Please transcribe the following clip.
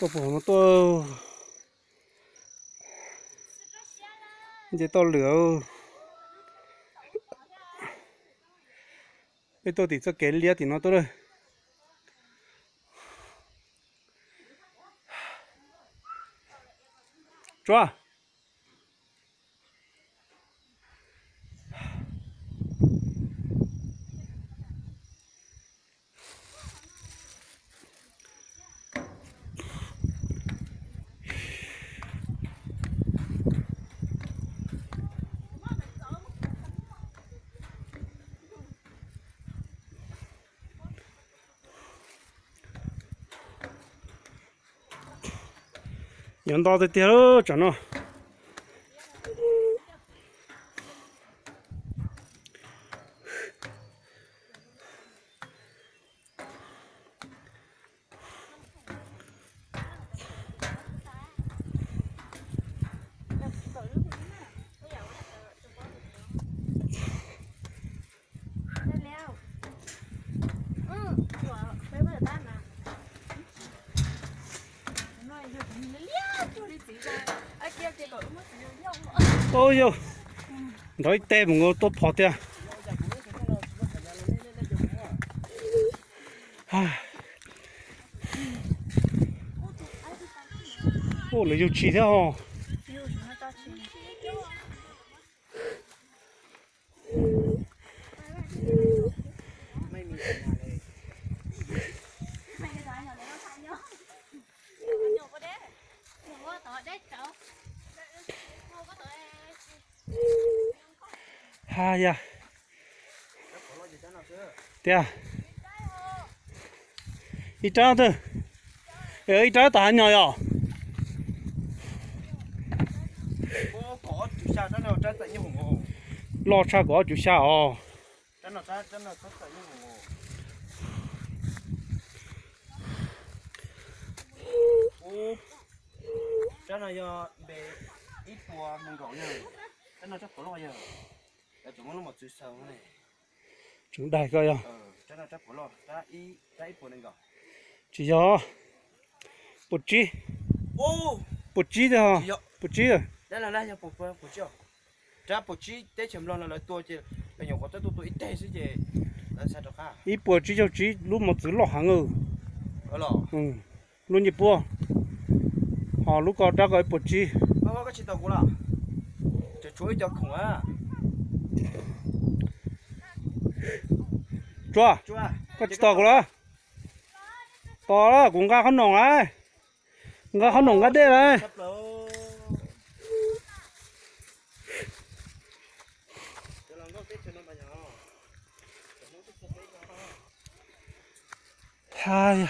Tuaj puag hauv no tuaj, nce toj lwm. Peb tuaj tim txoj kev liab tim no tuaj lawm. Tsuas. Nyob nto tiag tiag lawm tsam no. Ub yau, nrov ib teg mus nkaus tuaj phom tiag. Ub, lawv yug tshis thiab os. Ha ya. Tiag. Ib rab twg? Ib rab tas nyom yom. Loj tshaj kaum ob cuv xya os. Rab no yog npe ib puas nees nkaum yawg. Rab no rab puav loj yawg. Tseem muab lub mos txwv xaws ne. Tseem daig koj yog. Rab no rab puav loj, rab ib puas nees nkaum. Tsis yog, puas tsib. Puas tsib tiag, puas tsib. Rab puas tsib, teb chaws Nplog no lawv tua ces lawv nyuam qhuav tab tuaj tua ib teg xwb ces lawv xa rov qab. Ib puas tsib caug tsib, lub mos txwv loj heev. Lub ncej puab, ho lub ko rab ko ib puas tsib. Tsuas, koj tsis tos kuv los? Tos, kuv nqa qhob noom na. Nqa qhob noom nqa dej na. Ha ya,